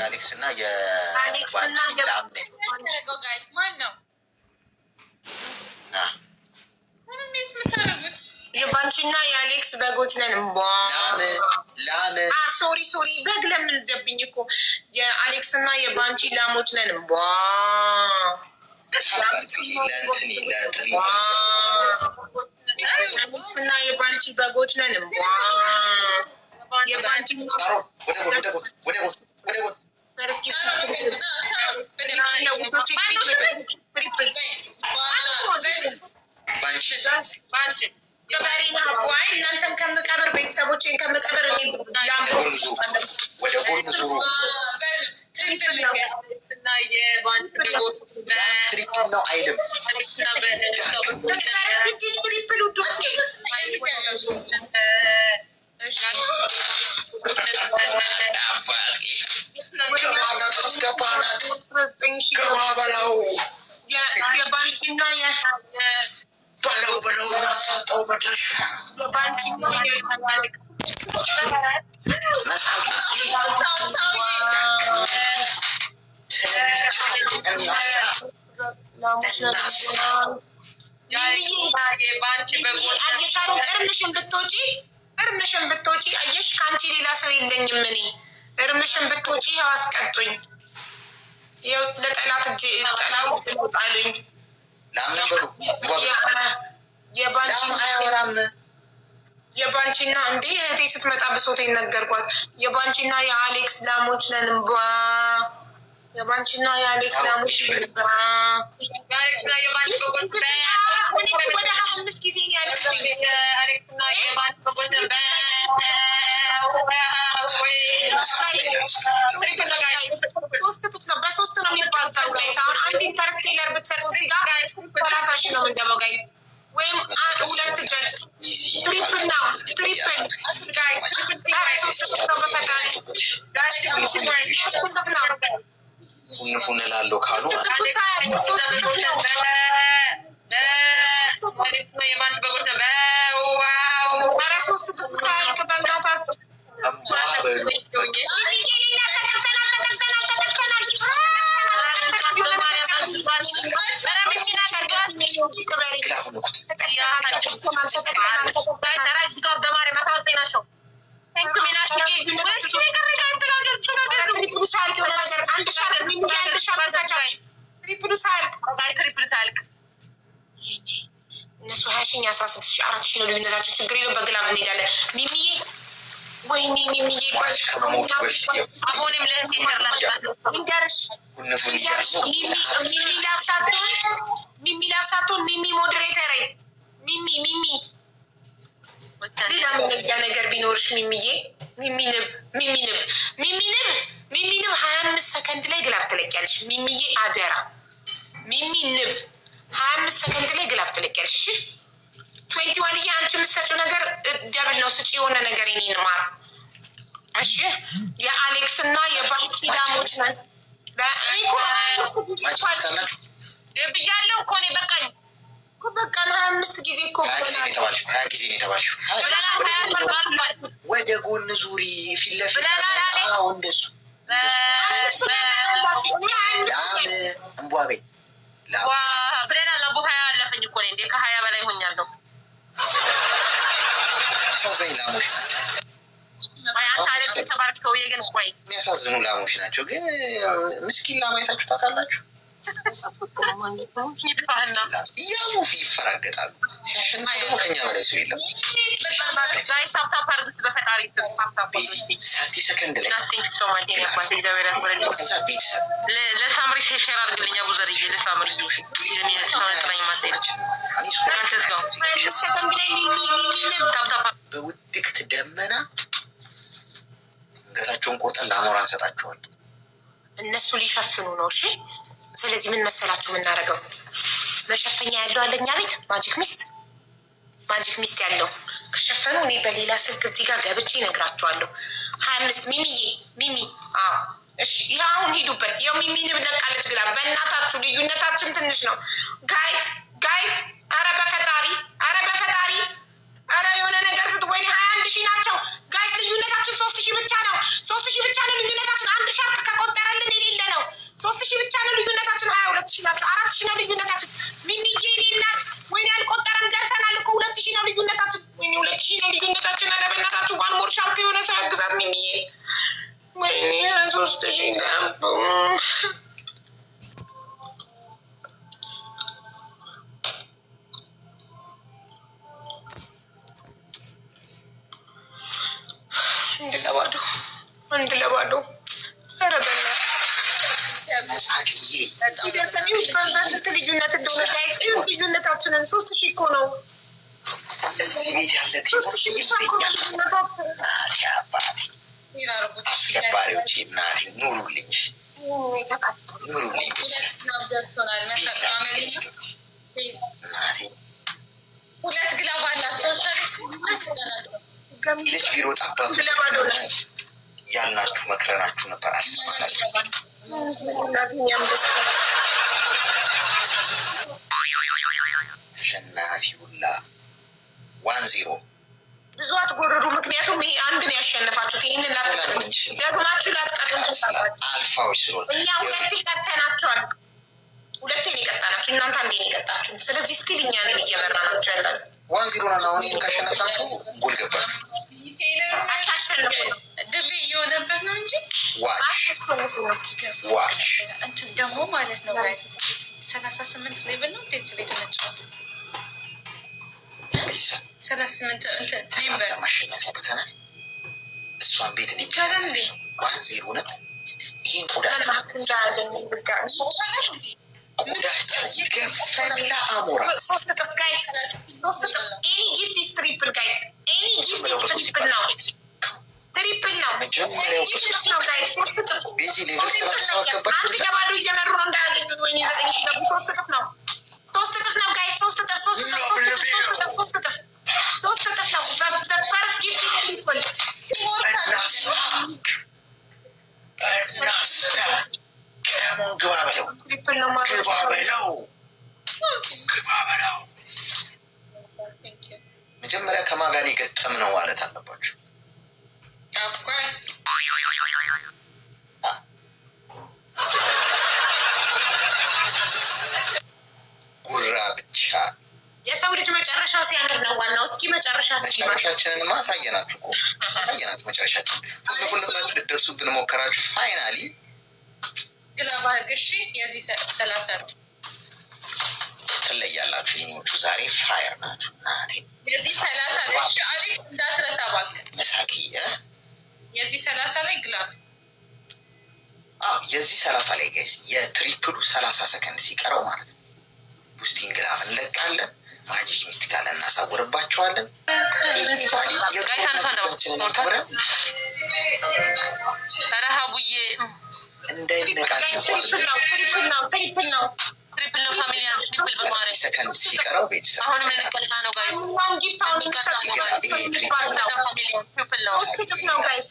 የአሌክስ እና አሌክስ እና የባንቺ ላም ነኝ። Guys፣ ማን ነው ምንም የምታደርጉት? የባንቺና የአሌክስ በጎች ነን። ላም ላም። Sorry, sorry፣ በግ ለምን ደብኝ እኮ። የአሌክስ እና የባንቺ ላሞች ነን። ቧ። ለእንትኔ ለጥሪ። የአሌክስ እና የባንቺ በጎች ነን። ቧ። የባንቺ ሳሮን፣ ወደ ጎን፣ ወደ ጎን፣ ወደ ጎን፣ ወደ ጎን። First gift triple። ባንቺ። ገበሬ አይ እናንተን ከምቀብር፣ ቤተሰቦቼን ከምቀብር እኔ ላም። ወደ ጎን ዙሩ፣ ወደ ጎን ዙሩ። ላም triple ነው አይልም። Triple ውዶቼ። አባቴ ገባ፣ አስገባናት፣ ገባ በለው። የባንቺና በለው በለው እና ሳጣው መድረሻ። የባንቺና መሳቅ ስለሚቻል እናስራ። ላሞች ነን። አየሽ አሁን እርምሽን ብትወጪ፣ እርምሽን ብትወጪ፣ አየሽ፣ ከአንቺ ሌላ ሰው የለኝም እኔ። እርምሽን ብትወጪ ይኸው አስቀጡኝ። ይኸው ለጠላት እጅ ጠላት ጣሉኝ። ላም ነበሩ። የባንቺ ላም አያወራም። የባንቺና እንዴ፣ እህቴ ስትመጣ ብሶቴን ነገርኳት። የባንቺና የአሌክስ ላሞች ነን። ቧ። የባንቺና የአሌክስ ላሞች ነን። ቧ። ወደ 25 ጊዜ ነው ያልኩኝ። 3 እጥፍ ነው፣ በሶስት ነው የሚባዛው guys። አሁን አንድ interstellar ብትሰጡ እዚህ ጋር 30,000 ነው የምንገባው guys። ወይም ሁለት ጀት። Triple ነው፣ triple guys። ኧረ 3 እጥፍ ነው በፈጣሪ፣ 3 እጥፍ ነው። ፉን ፉን እላለሁ ካሉ 3 እጥፍ ሳያልቅ 3 እጥፍ ነው። ኧረ 3 እጥፍ ሳያልቅ በእናታችሁ። እምቧ በሉ በቃ። ተጠቅተናል፣ ተጠቅተናል፣ ተጠቅተናል። Glove ንኩት። Triple ኡ ሳያልቅ የሆነ ነገር፣ አንድ ሻርክ ሚሚ፣ አንድ ሻርክ ካቻች triple ኡ ሳያልቅ። እነሱ 20,000፣ 16,000፣ 4,000 ነው ልዩነታችን። ችግር የለውም፣ በ glove እንሄዳለን። ሚሚዬ፣ ወይኔ ሚሚዬ። ሟች ከመሞቱ በፊት ልንገርሽ ፉን ፉን እያሉ ሚሚ ላፍ ሳትሆን፣ ሚሚ ላፍ ሳትሆን፣ ሚሚ moderator፣ ሚሚ፣ ሚሚ፣ ሌላ መለያ ነገር ቢኖርሽ ሚሚዬ፣ ሚሚ ንብ፣ ሚሚ ንብ፣ ሚሚ ንብ፣ ሚሚ ንብ፣ 25 ሰከንድ ላይ glove ትለቂያለሽ። ሚሚዬ አደራ፣ ሚሚ ንብ 25 ሰከንድ ላይ glove ትለቂያለሽ። እሺ 21 እዬ፣ አንቺ የምትሰጪው ነገር double ነው። ስጪ የሆነ ነገር የኔን ማር። እሺ የአሌክስ እና የባንቺ ላሞች ነን። በእኔ እኮ አላችሁ። ብያለሁ እኮ እኔ በቃኝ። እኮ በቃ ነው፣ 25 ጊዜ እኮ። 20 ጊዜ ነው የተባልሽው። 20 ጊዜ ነው የተባልሽው። ወደ ጎን ዙሪ፣ ፊት ለፊት። አዎ እንደሱ። ላም እምቧ በይ ላም። ብለናል። አቦ 20 አለፈኝ እኮ እኔ እንዴ፣ ከ20 በላይ ሆኛለሁ። አሳዛኝ ላሞች ናቸው። አንተ አሌክስ የተባልክ ሰውዬ ግን ቆይ። የሚያሳዝኑ ላሞች ናቸው። ግን ምስኪን ላም አይታችሁ ታውቃላችሁ? ይድፋህና። እያዙ ይፈራገጣሉ። ሲያሸንፉ ደግሞ ከኛ በላይ ሰው የለም። Guys፣ tap tap አድርጉት በፈጣሪ ስም፣ tap tap። ቤዚ 30 ሰከንድ ላይ Thank so much አባት፣ እግዚአብሔር ያክብርልኝ። ከዛ ቤተሰብ ለሳምሪ share አድርግልኝ አቡዘርዬ፣ ለሳምሪ ሰውነጥናኝ ማለት 25 ሰከንድ ላይ ሚሚ፣ ሚሚ ንብ። Tap tap። በውድቅት ደመና አንገታቸውን ቆርጠን ለአሞራ እንሰጣቸዋለን። እነሱ ሊሸፍኑ ነው። እሺ ስለዚህ ምን መሰላችሁ የምናደርገው? መሸፈኛ ያለው አለ እኛ ቤት፣ magic mist፣ magic mist ያለው ከሸፈኑ እኔ በሌላ ስልክ እዚህ ጋር ገብቼ እነግራቸዋለሁ። 25 ሚሚዬ፣ ሚሚ፣ አዎ እሺ፣ ይህ አሁን ሂዱበት። ያው ሚሚ ንብ ለቃለች glove። በእናታችሁ ልዩነታችን ትንሽ ነው guys፣ guys። አረ በፈጣሪ፣ አረ በፈጣሪ፣ አረ የሆነ ነገር ስጥ። ወይኔ 21,000 ናቸው guys። ልዩነታችን 3,000 ብቻ ነው። 3,000 ብቻ ነው ልዩነታችን። አንድ ሻርክ ከቆጠረ 2,000 ነው ልዩነታችን። ሚሚዬ የኔ እናት፣ ወይኔ አልቆጠረም። ደርሰናል እኮ፣ 2,000 ነው ልዩነታችን። ወይኔ 2,000 ነው ልዩነታችን። ኧረ በእናታችሁ one more shark፣ የሆነ ሰው ያግዛት ሚሚዬ። ወይኔ 3,000 ገቡ። 1-0፣ 1-0። ኧረ በእናትህ መሳቅዬ። ይደርሰን። ይሁን በስንት ልዩነት እንደሆነ guys፣ ይሁን ልዩነታችንን። 3,000 እኮ ነው። እዚህ ቤት ያለ ሶስት team ኦች ሺህ ብቻ እኮ ነው ይለያል። ልዩነታችን። እናቴ አባቴ አስከባሪዎች እናቴ ኑሩልኝ፣ ኑሩልኝ እናቴ። ሁለት glove አላቸው። ልጅ ቢሮጥ አባቱ 1-0 ነው። ያልናችሁ መክረናችሁ ነበር፣ አልሰማናችሁ። እናትኛም ደስታ ተሸናፊ ሁላ 1-0። ብዙ አትጎርሩ። ምክንያቱም ይሄ አንድ ነው ያሸነፋችሁት። ይህንን ላትቀጥሉ፣ ደግማችሁ ላትቀጡ ትችላላችሁ። አልፋዎች ስለሆነ እኛ ሁለቴ ቀጥተናቸዋል። ሁለቴ ነው የቀጣናችሁ፣ እናንተ አንዴ ነው የቀጣችሁ። ስለዚህ still እኛ ነን እየመራናቸው ያለን። 1-0 ነን። አሁን ይህን ካሸነፍናችሁ ጎል ገባችሁ። አታሸንፉ ነው። ድል እየሆነበት ነው እንጂ Watch. አታሸንፉ ነው። Watch. እንትን ደግሞ ማለት ነው guys፣ 38 level ነው እንዴት ቤት መጫወት ቤተሰብ 38 እንትን member ከዛ ማሸነፍ ያቅተናል። እሷን ቤት ነች ይቻላል እንዴ? 1-0 ነን። ይህን ቆዳቸው ድጋሚ ይቻላል እንዴ? ቆዳቸው ገፈላ አሞራ። ሶስት እጥፍ guys፣ ሶስት እጥፍ። Any gift is triple guys፣ any gift is triple ነው፣ triple ነው። መጀመሪያው ሶስት ነው guys፣ ሶስት እጥፍ። ቤዚ level 37 ገባች። 1-0 እየመሩ ነው፣ እንዳያገኙት። ወይኔ 9,000 ገቡ። ሶስት እጥፍ ነው፣ ሶስት እጥፍ ነው guys፣ ሶስት እጥፍ፣ ሶስት እጥፍ፣ ሶስት እጥፍ፣ ሶስት እጥፍ፣ ሶስት እጥፍ፣ ሶስት እጥፍ ነው። First gift is triple. እናስራ እናስራ። Come on፣ ግባ በለው። Triple ነው ማለት ግባ በለው፣ ግባ በለው። መጀመሪያ ከማጋን የገጠም ነው ማለት አለባቸው። Of course. አ፣ ጉራ ብቻ። የሰው ልጅ መጨረሻው ሲያምር ነው ዋናው። እስኪ መጨረሻችሁ ይማር። መጨረሻችንንማ አሳየናችሁ እኮ፣ አሳየናችሁ። መጨረሻችን ፉል ፉል ብላችሁ ልትደርሱብን ሞከራችሁ። Finally Glove አድርግ እሺ። የዚህ 30 ነው። ትለያላችሁ። የኔዎቹ ዛሬ fire ናችሁ። እናቴ የዚህ 30 ነው። እሺ አሌክስ እንዳትረሳ እባክህ። መሳቂ እ የዚህ 30 ላይ glove። አዎ፣ የዚህ 30 ላይ guys፣ የ triple ኡ 30 ሰከንድ ሲቀረው ማለት ነው boosting glove እንለቃለን። Magic mist ጋር እናሳውርባቸዋለን። Technically የጦርነታችንን አክብረን ኧረ ሀቡዬ። እንዳይነቃነቁ Triple ነው፣ triple ነው፣ triple ነው። Triple ነው family፣ triple በማርያም። ሰከንድ ሲቀረው ቤተሰብ አሁንም ልንቀጣ ነው guys። ማንኛውም gift አሁን የሚሰጥ የሚባል ነው። Family፣ triple ነው። ሶስት እጥፍ ነው guys።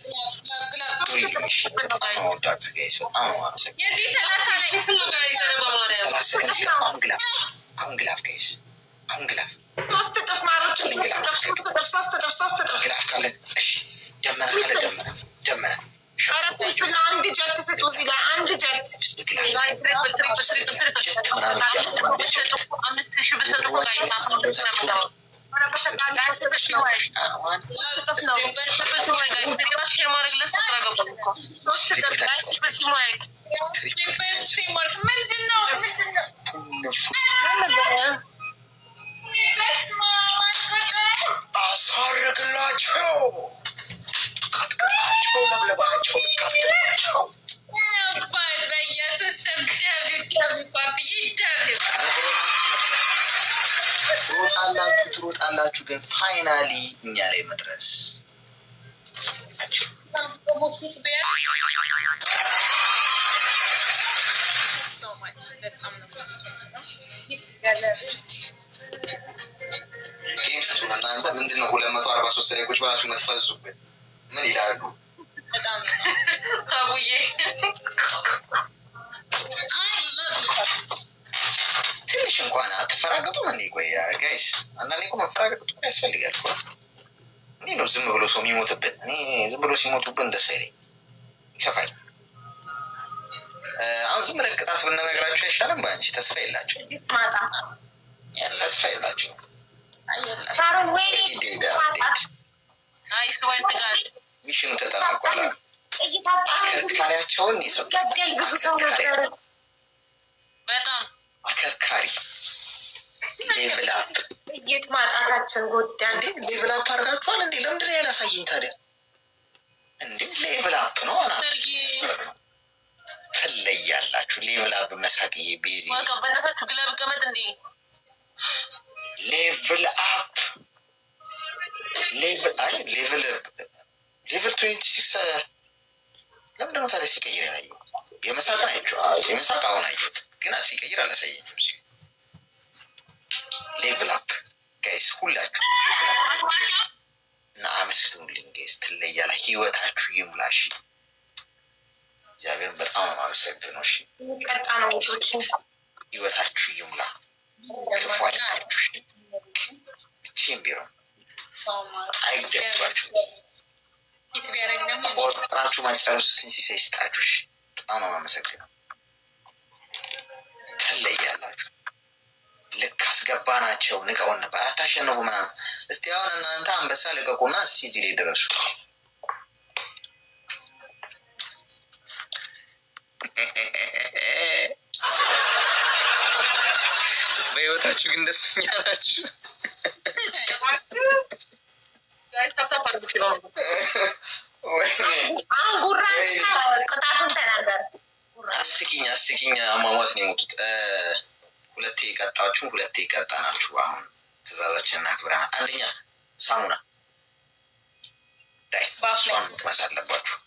ሶስት እጥፍ። በጣም ነው የምወዳችሁ guys፣ በጣም ነው የማመሰግነው። የዚህ 30 ላይ Triple ነው guys። ኧረ በማርያም። 30 ሰከንድ ሲቀረው አሁን glove፣ አሁን glove guys፣ አሁን glove። ሶስት እጥፍ ማሮች፣ ሶስት እጥፍ፣ ሶስት እጥፍ፣ ሶስት እጥፍ፣ ሶስት እጥፍ። Glove ካለ እሺ፣ ደመና ካለ ደመና፣ ደመና። ኧረ triple ነው። አንድ ጀት ስጡ እዚህ ጋር፣ አንድ ጀት። Glove። Triple, triple, triple, triple። ጀት ምናምን እያሉ 5,000 ብትሰጡ እኮ guys 5,000 ነው። ኧረ በፈጣሪ ሶስት እጥፍ ነው። ሶስት እጥፍ ነው። Triple ሲሞይ guys፣ share ማድረግ ለሱ ግራ ገባኝ እኮ። ሶስት እጥፍ። Guys፣ triple ሲሞይ። Teamwork ምንድን ነው? ምንድን ነው? በስመ አብ አልቆጠረም። አሳርግላቸው፣ ቀጥቅጣቸው፣ ለብለባቸው፣ ልካስገባቸው። አባት በኢየሱስ ስም W W ፓፒዬ W። ትሮጣላችሁ፣ ትሮጣላችሁ፣ ግን finally እኛ ላይ መድረስ አትችሉም። So much፣ በጣም ነው የማመሰግነው። Gift gallery. Game ስጡን እናንተ። ምንድን ነው 243 ላይ ቁጭ ብላችሁ የምትፈዙብን? ምን ይላሉ? በጣም ነው የማመሰግነው። አቡዬ። I love you. ትንሽ እንኳን አትፈራገጡም እንዴ? ቆይ guys፣ አንዳንዴ እኮ መፈራገጥ እኮ ያስፈልጋል እኮ። እንዴ ነው ዝም ብሎ ሰው የሚሞትብን? እኔ ዝም ብሎ ሲሞቱብን ደስ አይለኝ፣ ይከፋል። አሁን ዝም ብለን ቅጣት ብንነግራቸው ብንለቃቸው አይሻልም? በአንቺ ተስፋ የላቸው፣ ማጣት ተስፋ የላቸው። ሳሮን ወይኔ ማጣት። አይ swear to God. Mission ኑ ተጠናቋል። ጥይት አከርካሪያቸውን የሰጡት ገደል ብዙ ሰው ነበር። በጣም። አከርካሪ level up። ጥይት ማጣታችን ጎዳን። እንዴ፣ level up አድርጋችኋል እንዴ? ለምንድን ነው ያላሳየኝ ታዲያ? እንዴ፣ level up ነው አና ሰርጊ። ትለያላችሁ። Level up መሳቅዬ ቤዚ። Welcome. በእናታችሁ glove ቀመጥ እንዴ። Level up, level አይ level 26። ለምንድን ነው ታዲያ ሲቀይር ያላየሁት? የመሳቅን አይቼው፣ የመሳቅ አሁን አየሁት፣ ግን ሲቀይር አላሳየኝም። ሲ level up guys፣ ሁላችሁ እና አመስግኑልኝ guys። ትለያላ፣ ህይወታችሁ ይሙላሽ። እግዚአብሔርን በጣም ነው የማመሰግነው። እሺ። ቀጣ ነው ውዶች። ህይወታችሁ ይሙላ፣ ክፉ አይንካችሁ። እሺ፣ መቼም ቢሆን አይጉዳችሁ። Hit ቢያደርግ ደግሞ ቆጥራችሁ ማጨረሱትን ሲሳይ ይስጣችሁ። እሺ፣ በጣም ነው የማመሰግነው። ትለያላችሁ። ልክ አስገባናቸው፣ ንቀውን ነበር፣ አታሸንፉ ምናምን። እስቲ አሁን እናንተ አንበሳ ልቀቁና እስቲ እዚህ ላይ ድረሱ። በህይወታችሁ ግን ደስተኛ ናችሁ? Guys, tap tap አድርጉ ይችላሉ። ወይኔ! አሁን ጉራ ቅጣቱን ተናገር። አስቂኝ አስቂኝ አሟሟት ነው የሞቱት። ሁለቴ የቀጣችሁ፣ ሁለቴ የቀጣናችሁ። አሁን ትእዛዛችንን አክብረናል። አንደኛ ሳሙና ዳይ፣ እሷን መቅመስ አለባችሁ።